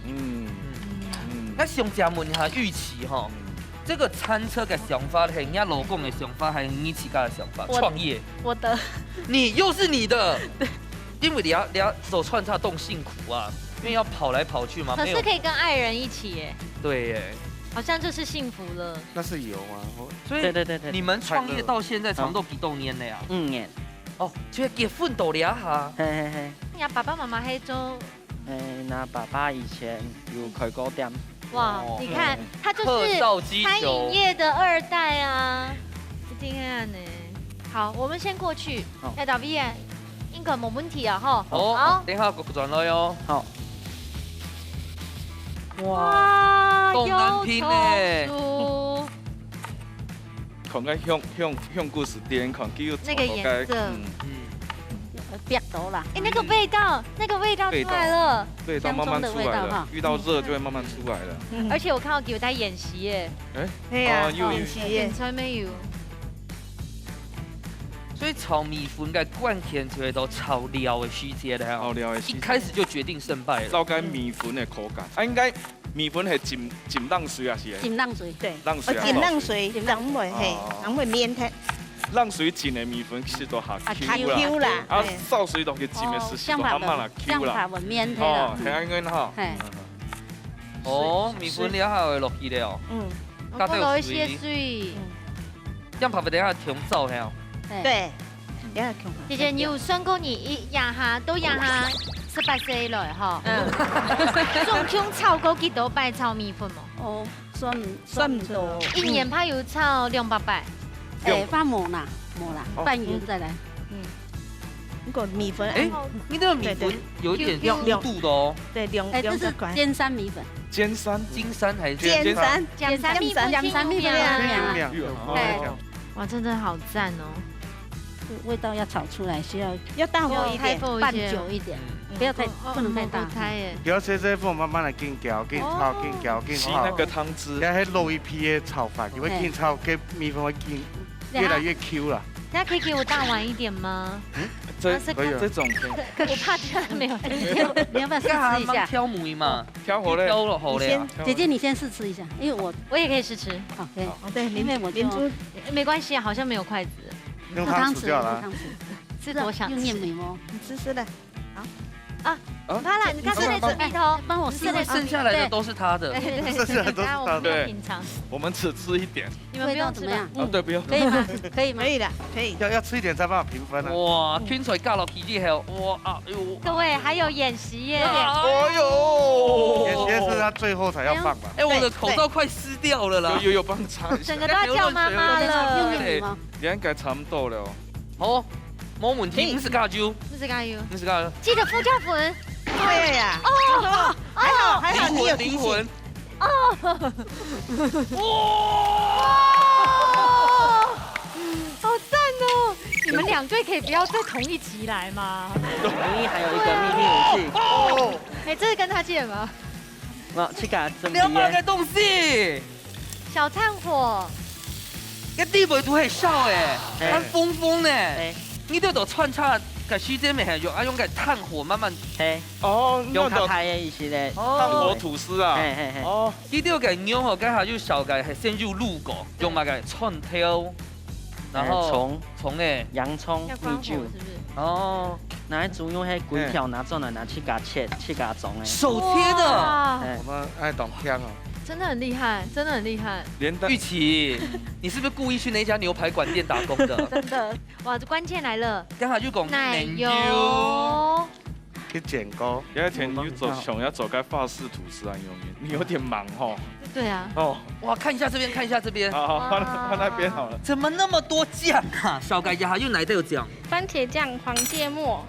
嗯。嗯。嗯。那想請問一下玉琪哈，嗯。這個餐車的想法，係你老公的想法，還是你自家的想法？我，創業。我的。你又是你的。對。 因為你要，你要做穿插動辛苦啊，因為要跑來跑去嘛，可是可以跟愛人一起耶。沒有。對耶。好像就是幸福了。那是有啊，我所以對，對，對，對。你們創業到現在差不多幾多年了呀？五年。哦，就結婚到這下。嘿，嘿，嘿。你爸爸媽媽還做哎，那爸爸以前有開過店。哇，哦。你看，嗯。他就是客少居酒。餐飲業的二代啊，一定要呢。好，我們先過去。好。要到V N，應該沒問題啊，吼。哦，好。等一下我轉來哦。好。哇，當難拼呢。油蔥酥。 看該香，香，香菇絲店，看佢有那個顏色。炒到該，嗯。嗯。呃，壁刀啦。哎，那個味道，那個味道出來了。味道，味道慢慢出來了，香蔥的味道哈。遇到熱就會慢慢出來了。嗯。而且我看到有在演習耶。哎，對呀，哦，又有演習耶。演出來沒有？所以炒米粉个關鍵就係到炒料个時節了。炒料个時節。一開始就決定勝敗了。照該米粉个口感，啊，應該 米粉係浸，浸冷水還係？浸冷水。對。冷水啊。哦，浸冷水，浸冷水，嘿，哦。人會綿忒。冷水浸个米粉其實都較Q啦。較Q啦，啊，嘿。燒水落去浸个時，哦，時都較慢啦，Q啦。像白，像白會綿忒啦。哦，嗯。係恁樣吼。嘿。哦，米粉了後會落去了哦。嗯。加點水。我落一些水。嗯。這樣白白等下調燥係哦。對，你愛共下。姐姐，你有算過你一這下到這下十八歲來吼？嗯。總共炒過幾多擺炒米粉無？哦，算，算毋到。一年怕有炒兩百擺。哎，飯無啦，無啦，哦。拌勻再來。嗯。如果米粉，哎，你這個米粉對，對。有一點粗度的哦。對，兩，哎，這是兩百塊。尖山米粉。尖山？金山還是尖山？尖山米粉，尖山米粉，尖山米粉。有名啊。有名啊。哎。哇，真的好讚哦。味道要炒出來，需要要大火一點，要大火一些。拌久一點，嗯。不要太，哦，哦，不能太大。嗯，不太耶。不要切切火，慢慢地緊攪，緊炒，哦。緊攪，緊炒。吸那個湯汁。然後還落一批的炒法，你會緊炒，嘿。該米粉會緊，越來越Q了。那可以給我大碗一點嗎？嗯？這，那是可以啊。這種可以。我怕他沒有聽見。你要不要試吃一下？該還蠻挑米嘛。 挑好咧。挑了好咧啊。你先，姐姐，你先試吃一下，因為我，我也可以試吃。好，可以。好。對，因為我就，明珠。沒關係啊，好像沒有筷子。用湯匙就好了。用湯匙。是多想吃。用燕尾哦。你試試來。好。啊，啊，你看啦，你看這邊是蜜桃，幫我試一下。你這邊是蜜桃。剩下來的都是他的。對，對，對，剩下的都是他的。你看我們不用品嘗。對，我們只吃一點。你們不用吃吧？味道怎麼樣？啊，對，不用。可以嗎？可以嗎？可以的，可以。要，要吃一點才辦法評分啊。哇，聽出來加落去之後，哇，啊，哎呦。各位，還有演習耶。哎呦。演習是他最後才要放吧？哎，我的口罩快濕掉了啦。有，有，有幫你擦一下。整個都要叫媽媽了。用燕尾嗎？應該差不多了哦。好，無問題，可以。毋使加油。毋使加油。毋使加油。記得胡椒粉。對呀。哦，還好，還好你有提醒。靈魂，靈魂。哦。哇！好讚哦！你們兩隊可以不要在同一集來嗎？你還有一個秘密武器。哦。哎，這是跟他借的嗎？那，這個準備耶。你要拿個東西。小炭火。該底背都係燒誒，嘿。還紅紅呢。嘿。你這都穿插个時間咩，還用，啊，用个炭火慢慢。嘿。哦，用較大个意思咧。哦。炭火吐司啊。嘿，嘿，嘿。哦。 佢兜个肉吼，該下有燒个係先有滷過，用麼个蒜頭，然後哎，蔥、蔥誒，洋蔥、要關火是不是？米酒。哦，拿來煮用迄規條拿轉來，拿自家切、自家裝誒。手切的。哇，哎，我們愛懂香哦。真的很厲害，真的很厲害。連帶玉琪，你是不是故意去那家牛排館店打工的？真的，哇，這關鍵來了，剛好就講奶油。奶油。 去剪膏。以前你就做，想要做个法式吐司啊，永遠你有點忙吼。對啊。哦，哇，看一下這邊，看一下這邊。好，好，換，哇，換那邊好了。怎麼那麼多醬啊？小改一下，又哪一道有醬？番茄醬、黃芥末，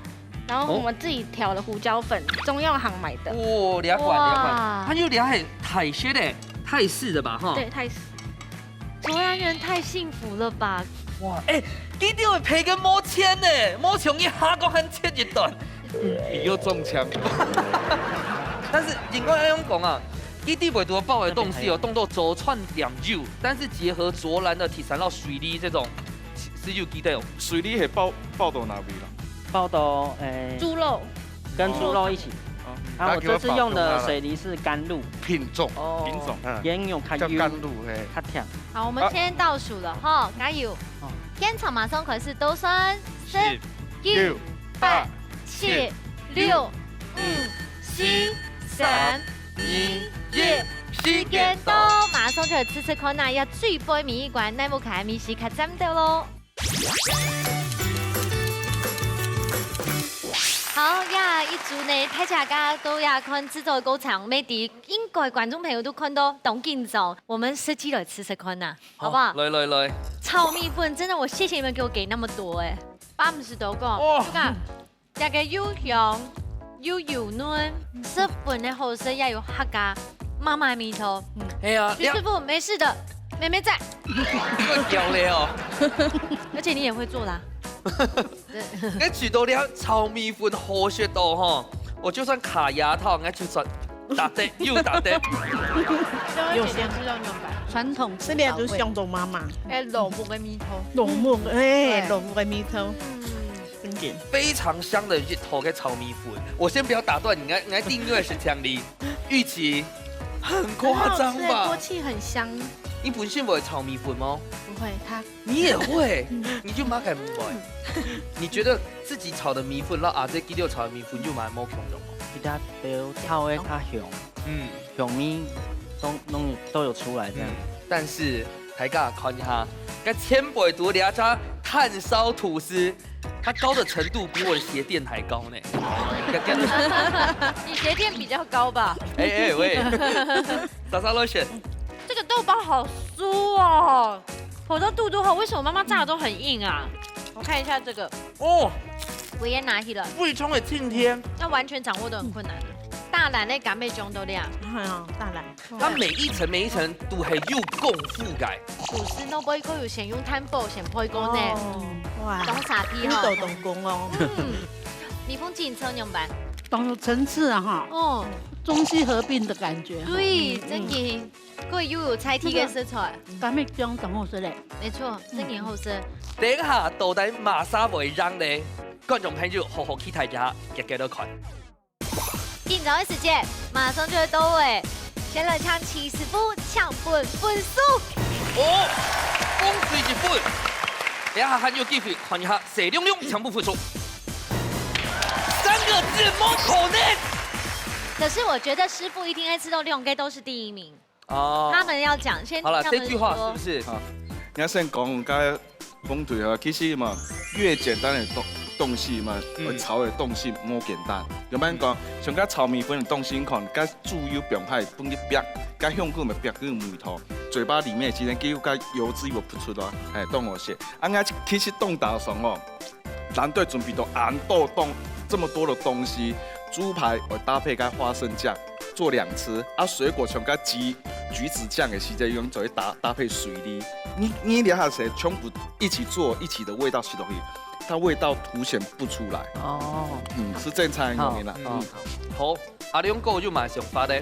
然後我們自己調的胡椒粉，中藥行買的。哦，了解，了解。哇。它又了解泰式的，泰式的吧，哈。對，泰式。 卓然人太幸福了吧？哇，哎，佢兜个皮筋無斷呢，無像一下講還切一段。你又中槍。但是盡管恁樣講啊，佢兜背肚包个東西哦，當做祖傳甜酒，但是結合卓然的鐵山lauj水梨這種，係有幾多哦？水梨係包，包到哪位啦？包到，誒，豬肉。 跟豬肉一起。哦。啊，我這次用的水梨是甘露。品種。哦。品種。嗯。原有較幼，叫甘露，嘿。較甜。好，我們先倒數了哈，加油！哦。現場馬上開始倒算，十、十、九、九、八、八、七、七、六、六、五、五、四、四、三、三、二、二、一，一，時間到，馬上就來試試看啊，這最背尾一關，哪屋下个味緒較讚兜咯。 好，這一組呢，大家都也看製作的過程，乜知應該觀眾朋友都看到當緊張。我們實際來試試看吶，好不好？好，來，來，來。炒米粉，真的，我謝謝你們給我給那麼多欸。八十多個，哇。你看，這個又香又幼嫩，十分的好食，也有客家媽媽的味道。嗯。哎呀，徐師傅，沒事的，妹妹在。你會掉泪哦。而且你也會做啦。 該除到這炒米粉好食到吼，我就算卡牙套，𠊎就算打得又打得。這位姐姐是用牛排，傳統這裡就是香豆媽媽，哎，老木的味道。老木，哎，對。老木的味道，嗯。經典。非常香的一頭个炒米粉，我先不要打斷你，𠊎，𠊎訂閱是強力，玉琪，很誇張吧？很好吃欸，鍋氣很香。你本身會炒米粉嗎？不會，它 你也會？你就馬上會。你覺得自己炒的米粉，摎阿姊佢兜炒的米粉有麼个無共樣無？其他都炒个較香，嗯。香味都，都有，都有出來這樣。嗯，但是大家看一下，該前背肚這隻大炭燒吐司，它高的程度比我的鞋垫还高呢。你鞋垫比较高吧？哎，哎，喂。莎莎来选。这个豆包好酥哦，好多肚肚好，为什么妈妈炸的都很硬啊？我看一下这个，哦，我也拿起来。非常的清甜。要完全掌握都很困难啊。大胆的干贝炅都这样。哎呀，大胆。它每一层每一层都很有功夫感。吐司都不会够有先用炭火先焙过呢。哦，哇，当傻逼哈。有抖动功哦。嗯，蜜蜂自行车用吧。当有层次啊哈。哦，中西合并的感觉。对，嗯，真的。过又有菜体个色彩。干贝炅当好食嘞。没错，真的好吃。等一下到底么个味道呢？观众朋友好好期待一下，结果来看。 紧张个时间马上就要到位，先来请徐师傅抢分分数。哦，分水一分，等下还有机会看一下谁亮亮抢分分数。三个怎么可能？可是我觉得师傅一定会吃到两个都是第一名。 哦。他们要讲，先好了，听他们这句话是不是？说。好，你要先讲，刚才峰队啊，其实嘛，越简单的东东西嘛，嗯。炒的东西无简单。有没有讲，像个炒米粉的东西，你看，个猪油放开，放一煏，个香菇嘛煏个味道，嘴巴里面其实个个油脂有浮出来，哎，当好食。啊，我其实当大上哦， 难得准备到恁多东，这么多的东西，猪排我搭配个花生酱做两吃，啊，水果全个橘橘子酱也是在用做搭搭配水梨。你你两下谁全部一起做，一起的味道吃落去，它味道凸显不出来。哦，嗯，是正常的原因啦。好，嗯，好，阿良哥有么个想法呢？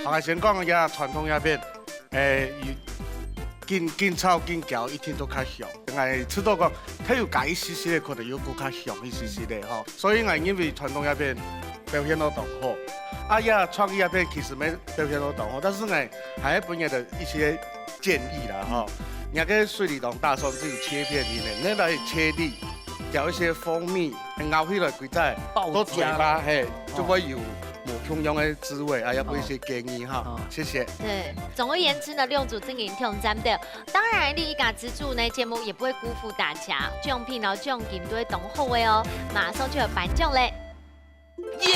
好，先讲一下传统那边，诶，有 緊緊炒緊攪，一定都較香。𠊎試著講，佢有加一絲絲个，可能又更較香一絲絲个吼。所以𠊎認為傳統這片表現到當好，啊，也創意這片其實也表現到當好，但是𠊎還愛分你个一些建議啦吼。你个水梨當大蒜只有切片而已，你來切粒，攪一些蜂蜜，咬起來佢再爆炸。到嘴巴，嘿，就會有無共樣个滋味啊，也分一些建議哈。哦。謝謝。對，總而言之呢，六組真个挑戰的 當然，你一家之煮呢，節目也不會辜負大家，獎品哦，獎金都會當好个哦，馬上就要頒獎嘞。耶！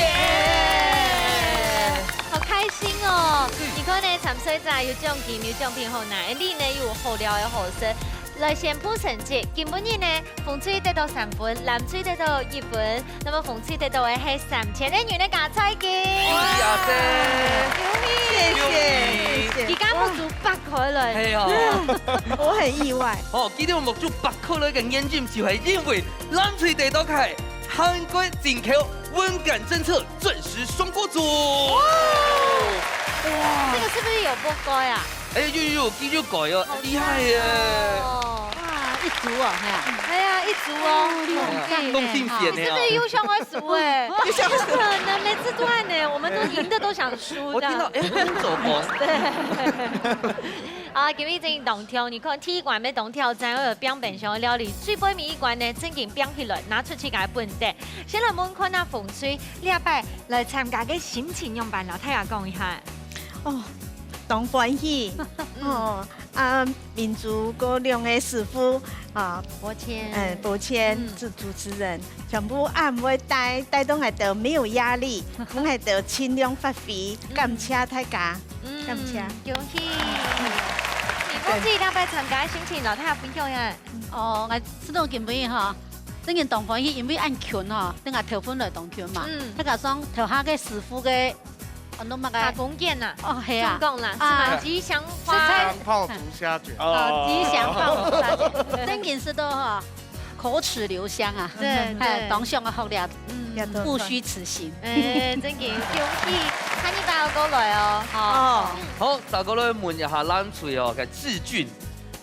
好開心哦！嗯。你看呢，參賽者有獎金，有獎品好拿，你呢又有好料个好食。來宣布成績，今晡日呢，紅隊得到三分，藍隊得到一分， 那麼紅隊得到个係三千个銀个加菜金。哎呀，這恭喜！謝謝，謝謝。佢家目珠擘開來。係哦。我很意外。哦，佢兜目珠擘開來个原因就係因為藍隊得到个係韓國進口溫感偵測鑽石雙鍋組。哇！這個是不是有剝開啊？哎，有有有，佢有改哦，好厲害耶！讚哦！哇，一組哦，係啊。哎呀，一組哦。哦，你很讚呢。恭喜恭喜你哦。你是不是又想要 輸欸，有可能每次都恁樣呢，我們都贏的都想輸的。我聽到，欸，分組過。對。好，今日真當挑，你看第一關乜當挑戰，還有冰冰箱个料理，最尾一關呢，正經拚起來，拿出自家个本事。先來問看啊，紅隊這擺來參加个心情樣般，摎大家講一下。哦，當歡喜。嗯。哦， 啊，明珠哥兩个師傅，啊，抱歉。欸，抱歉，嗯。主，主持人，全部恁會帶，帶動𠊎兜無壓力，分𠊎兜盡量發揮，嗯。感謝大家，嗯，感謝。恭喜！你講起這擺參加个心情，摎大家分享一下。哦，𠊎試著今晡日吼，真个當歡喜，因為恁近吼，等下頭份來當近嘛，嗯。大家講頭下个師傅个 哦，弄麼个？打工券吶。哦，係啊。中獎啦，啊。是嗎？吉祥花。吉祥炮竹虾卷。哦，吉祥炮竹蝦卷。正經試著吼，口齒留香啊。對，欸，對。當香个好料，嗯。不虛此行。欸，正經，恭喜，下一擺愛過來哦。好。哦。好，再過來問一下藍隊哦，个志俊。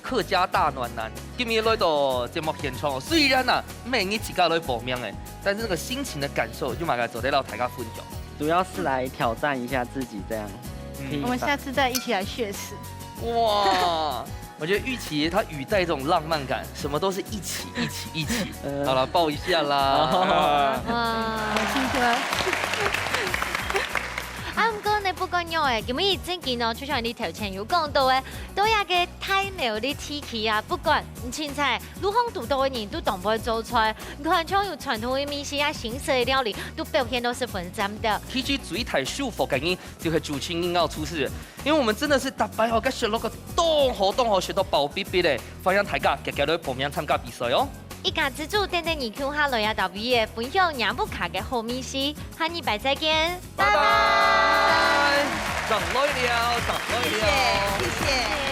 客家大暖男，今日來到節目現場哦，雖然啊，毋係你自家來報名个，但是那個心情的感受，有麼个做得摎大家分享。主要是來挑戰一下自己這樣。嗯。我們下次再一起來血池。哇，我覺得玉琪她語帶這種浪漫感，什麼都是一起，一起，一起。呃。好了，抱一下啦。哇。哇。開心的。啊，毋過呢，不管樣誒，因為正經哦，就像你頭前有講到誒，到這个大寮个地區啊，不管你凊彩路項堵到个人都當會做菜，你看像有傳統个美食啊、新式个料理，都表現到十分讚的。地區最大收穫个人就係主持人摎廚師，因為我們真的是逐擺吼，該食落个當好當好，食到飽必必咧，歡迎大家遽遽來報名參加比賽哦。一家之煮等等你共下來啊，到位个分享若屋下个好美食，下禮拜再見，拜拜。上來了，上來了。謝謝。